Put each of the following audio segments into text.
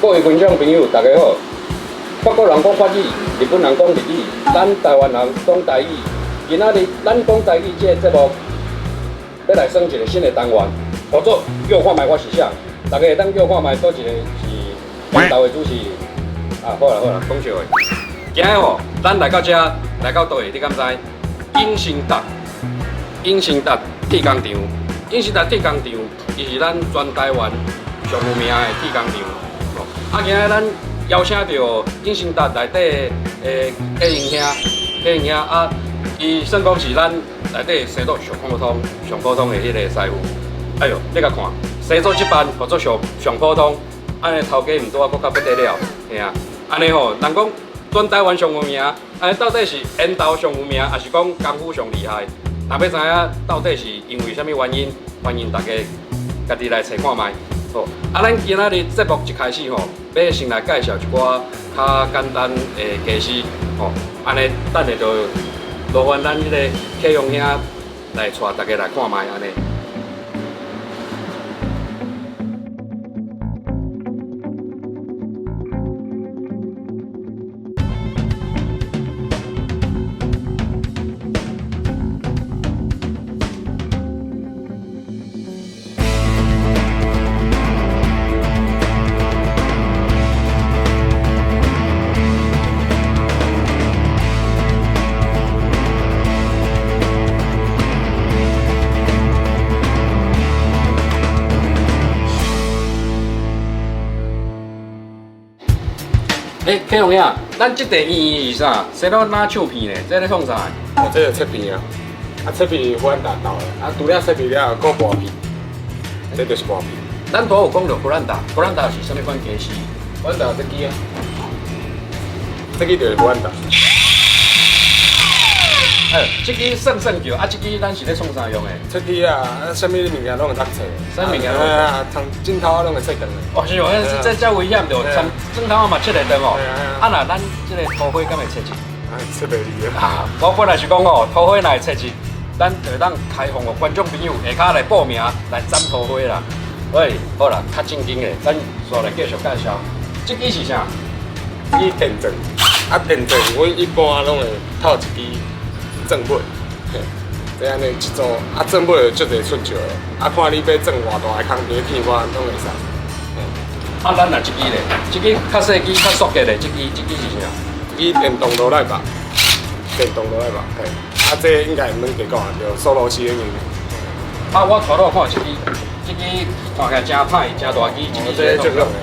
各位觀眾朋友，大家好。法國人講法語，日本人講日語，咱台灣人講台語。今仔日咱講台語這个節目，欲來耍一个新的單元，叫做叫看覓我是啥。大家會當叫看覓，佗一个是緣投的主持人。啊，好啦好啦，講笑話。今仔吼，咱來到遮，來到佗位，你敢知？永成達，永成達鐵工廠，永成達鐵工廠，伊是咱全台灣上有名的鐵工廠。啊，今仔咱邀請著永成達內底的啟榮兄，啟榮兄啊，伊算講是咱內底生做上普通、上普通的彼個師傅。哎喲，你共看，生做這班，叫做上上普通，按呢頭家毋拄仔閣較不得了，嘿啊，按呢吼，人講全台灣上有名，按呢到底是緣投上有名，抑是講功夫上厲害？若欲知影到底是因為啥物原因，歡迎大家家己來揣看覓。好，啊，咱今仔日節目一開始吼，欲先來介紹一寡較簡單的家私，吼，按呢等下就勞煩咱彼个啟榮兄來帶大家來看覓按呢。欸，啟榮兄，咱這塊圓圓是啥？生做若唱片呢？這咧創啥？哦，這個切片啊，啊切片弗蘭達豆的，啊除了切片了後，閣薄片，這就是薄片。咱拄有講著弗蘭達，弗蘭達是啥物款家私？弗蘭達這支啊，這支就是弗蘭達。哎，這支算算叫，啊這支咱是咧創啥用的？切鐵啊，啊啥物物件攏會當切。啥物件？啊，從鏡頭啊攏會切斷的。哦是哦，這這危險著，從鏡頭嘛切會斷哦。啊若咱這个塗火敢會切一？啊，切袂離啊！我本來是講哦，塗火若會切一，咱就會當開放予觀眾朋友下跤來報名來斬塗火啦。喂，好啦，較正經的，咱煞來繼續介紹。這支是啥？這支電鑽。啊，電鑽，阮一般攏會套一支鑽尾，嘿，這按呢一組，啊鑽尾就足濟出招的，啊看你欲鑽偌大的空間片我攏會使。啊，咱若這支咧，這支較細支、較縮的咧，這支這支是啥？這支電動羅賴吧，電動羅賴吧，嘿，啊這應該毋免加講啊，就鎖螺絲用的。啊，我頭拄看這支，這支看起來誠歹，誠大支，這支這足用的，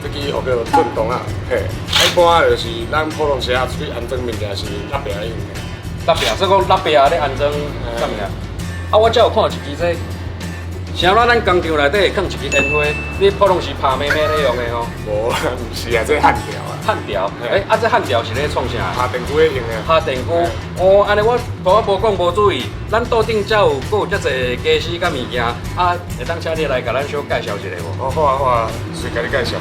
這支號叫鑽動啊，嘿，啊一般就是咱普通時仔出去安裝物件是蠟壁咧用的。蠟壁，所以講蠟壁咧安裝啥物件？啊，我才有看一支這，啥物咱工廠內底會囥一支煙花，你普通是拍咩咩咧用的吼？無，毋是啊，這焊條啊。焊條，欸，啊，這焊條是咧創啥？拍電鋸用的。拍電鋸，哦，按呢我拄仔無講無注意，咱桌頂才有閣有遮濟家私佮物件，啊，會當請你來共咱小介紹一下無？哦，好啊好啊，隨共你介紹。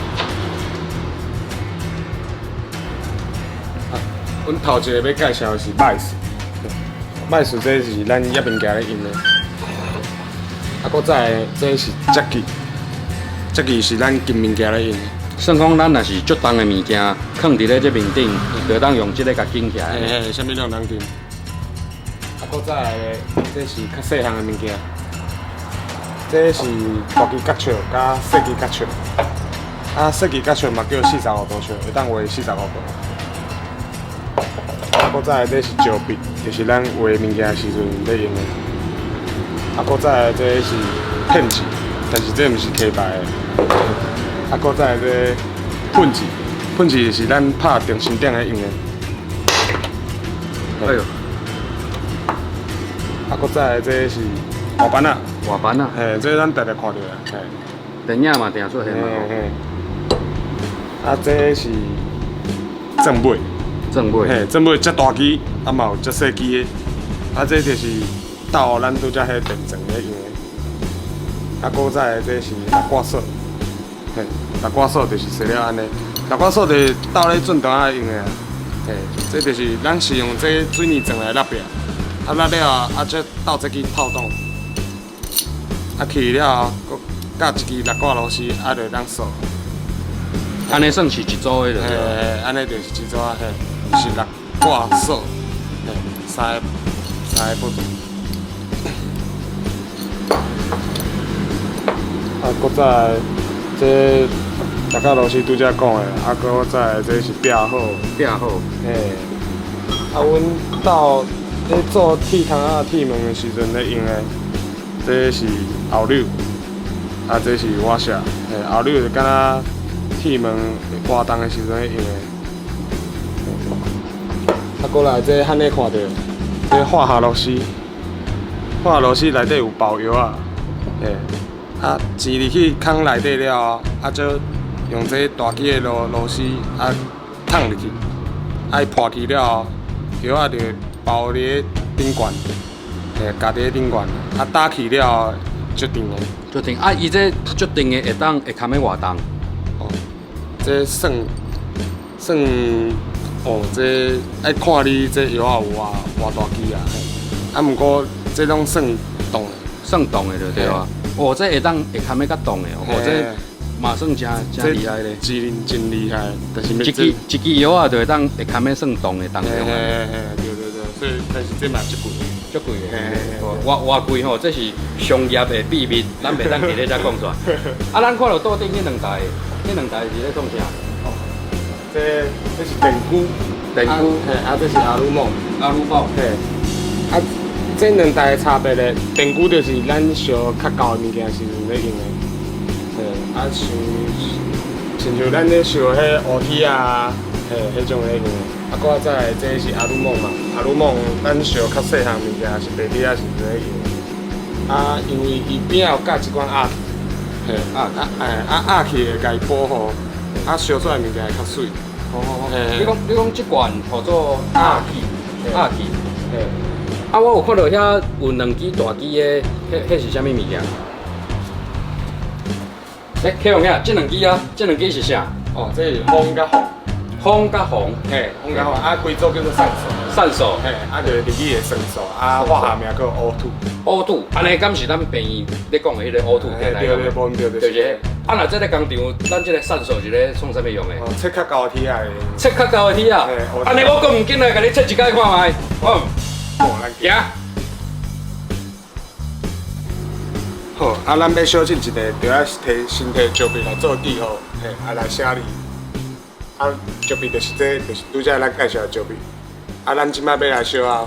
啊，阮頭一个欲介紹的是麥斯。麥斯這是咱醃物件咧用的，啊，閣再來這是折器，折器是咱金物件咧用的。算講咱若是足重的物件，囥佇咧這面頂，就會當用這个共緊起來。嘿嘿，啥物攏通緊。啊，閣再來這是較細項的物件，這是大支角尺佮細支角尺。啊，細支角尺嘛叫45度尺，會當畫45度。啊，閣再來這是石筆，就是咱畫物件的時陣咧用的。啊，閣再來這是片子，但是這毋是溪牌的。啊，閣再來這噴子，噴子是咱拍定心點咧用的。哎喲。啊，閣再來這是活板仔。活板仔。嘿，這咱定定看著的。嘿。電影嘛定出現嘛。嘿。啊，這是鑽尾。鑽尾。嘿，鑽尾遮大支，啊嘛有遮細支的。啊，這就是鬥咱拄才彼電鑽咧用的。啊，閣再來這是六掛鎖。嘿，六掛鎖就是踅了按呢，六掛鎖就是鬥咧鑽刀仔用的啊。嘿，這就是咱是用這水泥鑽來蠟壁，啊蠟了後，啊才鬥這支套擋，啊去了後，閣佮一支六掛螺絲，啊就會當鎖。按呢算是一組的就對。嘿，按呢就是一組啊，嘿，是六掛索，嘿，三個步驟。啊，閣再來，這大家老師拄才講的，啊，閣再來這是壁好，壁好，嘿，啊，阮兜咧做鐵窗仔、鐵門的時陣咧用的，這是後扭，啊，這是瓦舍，嘿，後扭就敢若鐵門活動的時陣咧用的。啊，閣來這漢咧看著，這化學螺絲，化學螺絲內底有包藥仔，嘿，啊，錢入去空內底了後，啊，才用這大支的螺絲啊，捅入去，啊，伊破去了後，藥仔就會包佇咧頂懸，嘿，夾佇咧頂懸，啊，打起了後，足甜的。足甜啊！伊這足甜的會當會堪欲偌重？哦，這算算哦，這愛看你這藥仔有偌偌大支啊，嘿，啊，毋過這攏算重的，算重的就對啊。哦，這會當會堪欲較重的哦，這嘛算誠誠厲害咧。真真厲害，但是一支一支藥仔就會當會堪欲算重的重量。嘿嘿嘿，對對對，所以但是這嘛足貴，足貴的。偌偌貴吼，這是商業的秘密，咱袂當佇咧遮講出來。啊，咱看著桌頂彼兩台，彼兩台是咧創啥？哦，這這是電鋸，電鋸，嘿，啊，這是阿魯木，阿魯木，嘿，啊，這兩台的差別咧，電鋸就是咱燒較厚的物件時陣咧用的，嘿，啊，像親像咱咧燒彼烏鐵啊，嘿，彼種咧用的。啊，閣再來這是阿魯木嘛，阿魯木咱燒較細項物件是白鐵仔時陣咧用的。啊，因為伊邊仔有佮一款壓器，嘿，啊啊哎啊壓器會共伊保護，啊燒出來物件會較媠。哦，你講這罐號做壓器，壓器。嘿。啊，我有看著遐有兩支大支的，彼是啥物物件？欸，啟宏兄，這兩支啊，這兩支是啥？哦，這是風佮紅。風佮紅，嘿，風佮紅，啊，規組叫做散數。散數，嘿，啊，就是日語的酸素，啊，化學名叫烏土。烏土，按呢敢是咱病院咧講的彼個烏土？對對，無毋對，就是。啊，若這个工廠，咱這个散數是咧創啥物用的？哦，切較厚的鐵仔。切較厚的鐵仔。按呢我閣毋緊來共你切一擺看覓。好，行。好，啊，咱欲小進一个，就愛提先提石筆來做記號，嘿，啊來寫字。啊，石筆就是這，就是拄才咱介紹的石筆。啊，咱這擺欲來燒啊。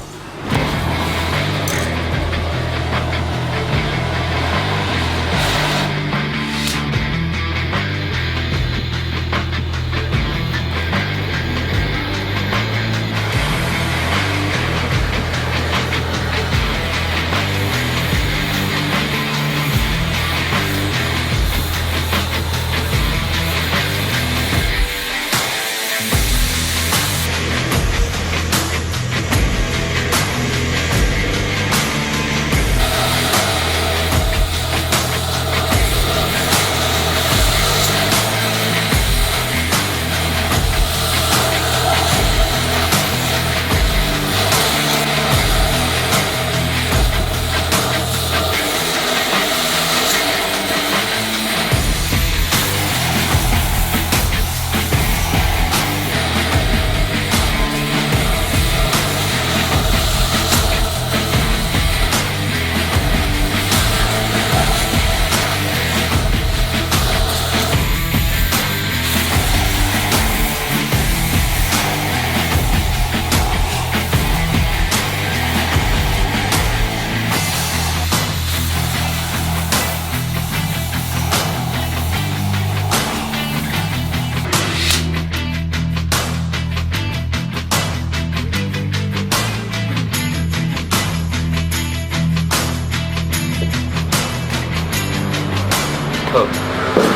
好，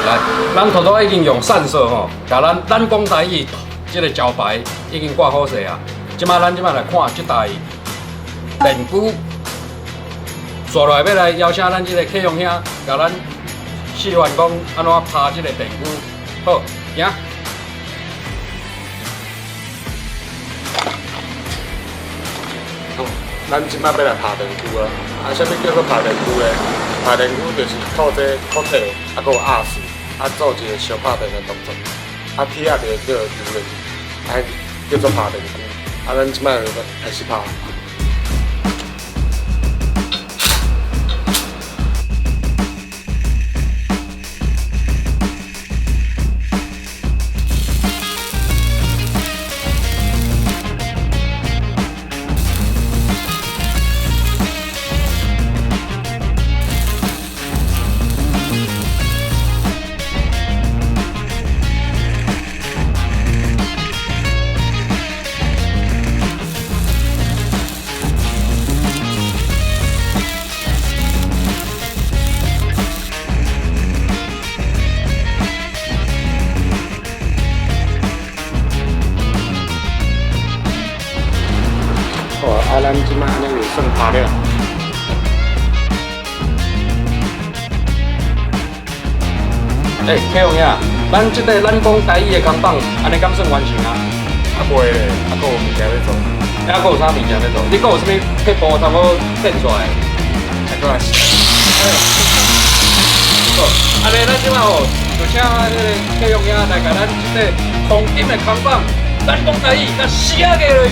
來，咱頭拄已經用散數吼，共咱講台語這个招牌已經掛好勢啊。這擺咱這擺來看這台電鋸，紲落來欲來邀請咱這个啟宏兄，共咱示範講按怎拍這个電鋸。好，行。好，咱這擺欲來拍電鋸啊！啊，啥物叫做拍電鋸咧？拍電鋸就是靠這個箍體，啊，閣有壓勢，啊，做一個相拍電的動作。啊，鐵仔就會叫油落去，啊，叫做拍電龜。啊，咱這擺就開始拍。好啊，咱這擺按呢就算拍了。欸，啟宏兄，咱這塊咱講台語的空板，按呢敢算完成啊？啊袂咧，啊閣有物件欲做。還閣有啥物件欲做？你閣有啥物撇步通好變出來？啊，閣來試。好，按呢咱這擺吼，就請彼个啟宏兄來共咱這塊黃金的空板，咱講台語，共寫過落去。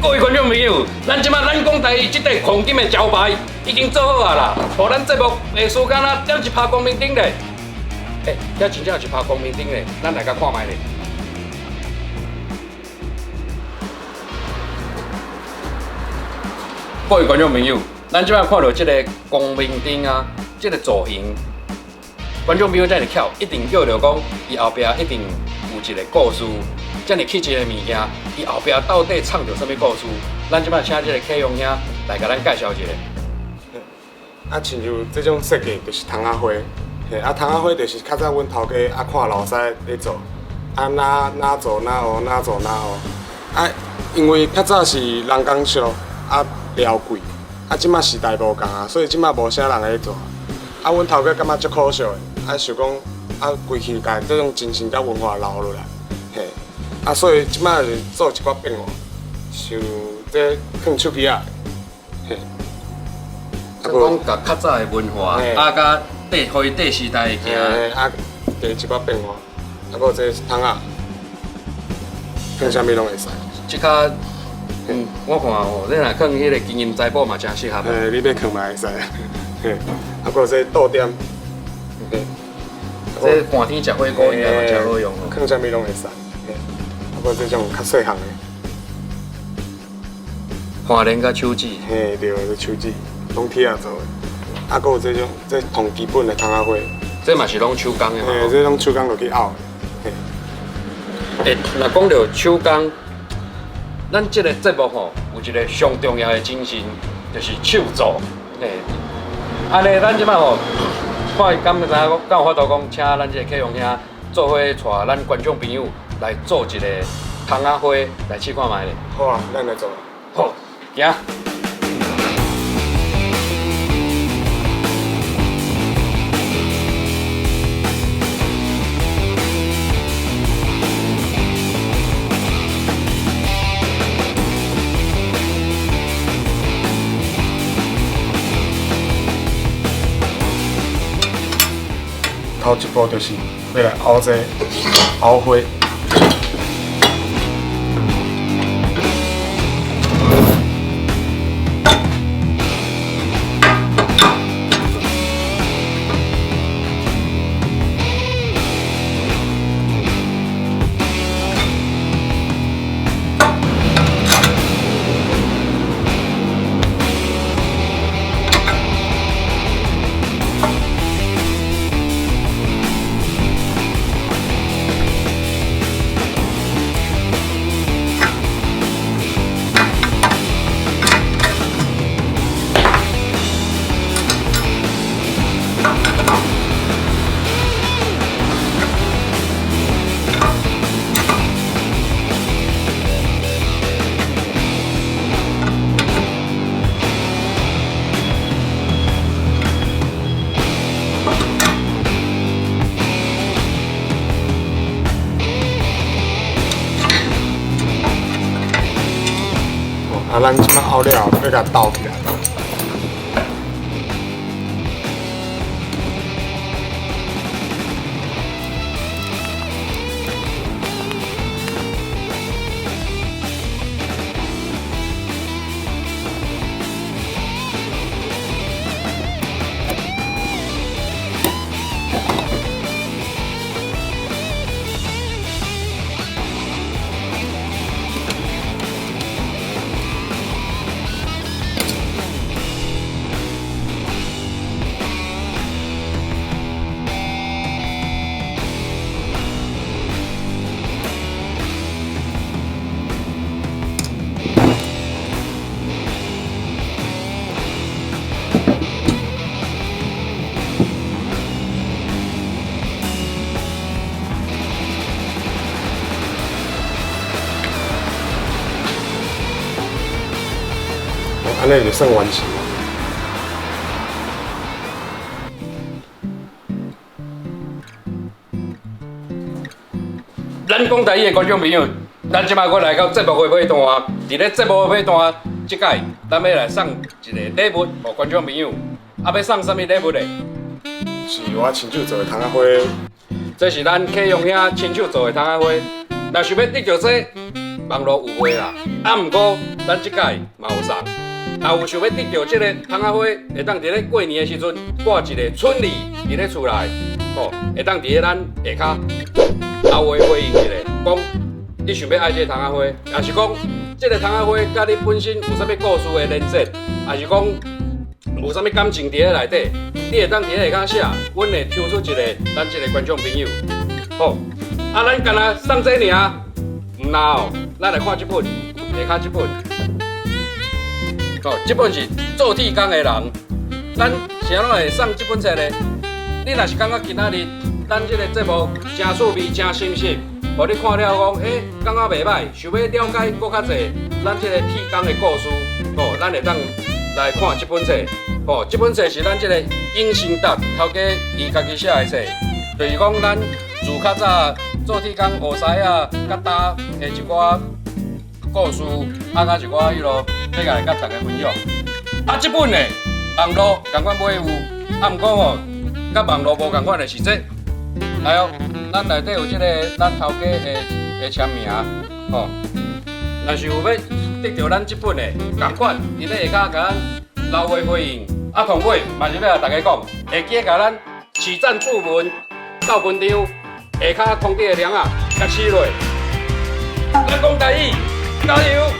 各位觀眾朋友，咱這擺咱講台語這塊黃金的招牌已經做好啊啦，予咱節目的時間啊，點一拍光明燈咧。欸，遐真正有一拍光明燈咧，咱來共看覓咧。各位觀眾朋友，咱這擺看著這个光明燈啊，這个造型，觀眾朋友遮爾巧，一定叫著講，伊後壁一定有一个故事。遮爾氣質的物件，伊後壁到底藏著啥物故事？咱這擺請這个啟宏兄來共咱介紹一下。啊，親像這種設計就是窗仔花，嘿，啊，窗仔花就是較早阮頭家啊看老師咧做，啊，哪哪做哪學，哪做哪學。啊，因為較早是人工燒，啊，料貴，啊，這擺時代無仝啊，所以這擺無啥人咧做。啊，阮頭家感覺足可惜的，啊，想講啊，規氣共這種精神佮文化留落來，嘿。啊，所以這擺就做一寡變化，像這囥手機仔，嘿。啊，講共較早的文化，啊，佮綴，予伊綴時代的行。啊，加一寡變化，啊，閣有這窗仔，囥啥物攏會使。這較，我看吼，你若囥彼个金銀財寶嘛，誠適合。嘿，你欲囥嘛會使。嘿，啊，閣有這桌墊，嘿。這寒天食火鍋應該嘛誠好用哦。囥啥物攏會使。嘿，啊，閣這種較細項的。花蓮佮手指。嘿，對，這手指攏鐵仔做的。啊，閣有這種，這同基本的窗仔花。這嘛是攏手工的嘛？嘿，這攏手工落去拗的。嘿。欸，若講著手工，咱這个節目吼，有一个上重要的精神，就是手作。嘿，按呢，咱這擺吼，看伊敢知影講，敢有法度講，請咱這个啟宏兄做伙帶咱觀眾朋友來做一个窗仔花來試看覓咧。好啊，咱來做。好，行。頭一步就是欲來拗這个拗花。啊，咱這擺漚了，欲共鬥起來。按呢就算完成。咱講台語的觀眾朋友，咱這擺閣來到節目的尾段，佇咧節目的尾段，這擺咱欲來送一个禮物予觀眾朋友。啊，欲送啥物禮物呢？是我親手做的窗仔花。這是咱啟陽兄親手做的窗仔花。若想欲得著這個，網路有賣啦。啊，毋過咱這擺嘛有送。若有想欲得著這个窗仔花，會當佇咧過年的時陣掛一个春聯佇咧厝內，吼，會當佇咧咱下跤留話回應一下，講你想欲愛這个窗仔花，抑是講這个窗仔花佮你本身有啥物故事的連結，抑是講有啥物感情佇咧內底，你會當佇咧下跤寫，阮會抽出一个咱這个觀眾朋友，好，啊，咱干焦送這爾，毋若哦，咱來看這本，下跤這本。哦，這本是做鐵工的人，咱啥怎會送這本冊呢？你若是感覺今仔日咱這个節目誠趣味、誠深入，予你看了講，欸，感覺袂䆀，想欲了解閣較濟咱這个鐵工的故事，哦，咱會當來看這本冊。哦，這本冊是咱這个尹成達頭家伊家己寫的冊，就是講咱自較早做鐵工學師仔佮搭的一寡故事，啊，佮一寡彼落。欲來佮大家分享。啊，這本呢，網路仝款買有，啊，毋過吼，佮網路無仝款的是這個。來哦，咱內底有這个咱頭家的簽名，吼。若是有欲得著咱這本的，仝款佇咧下跤共咱留話回應。啊，同尾嘛是欲共大家講，會記共咱起贊注文到文章下跤通知的鈴仔共試落。咱講台語，加油！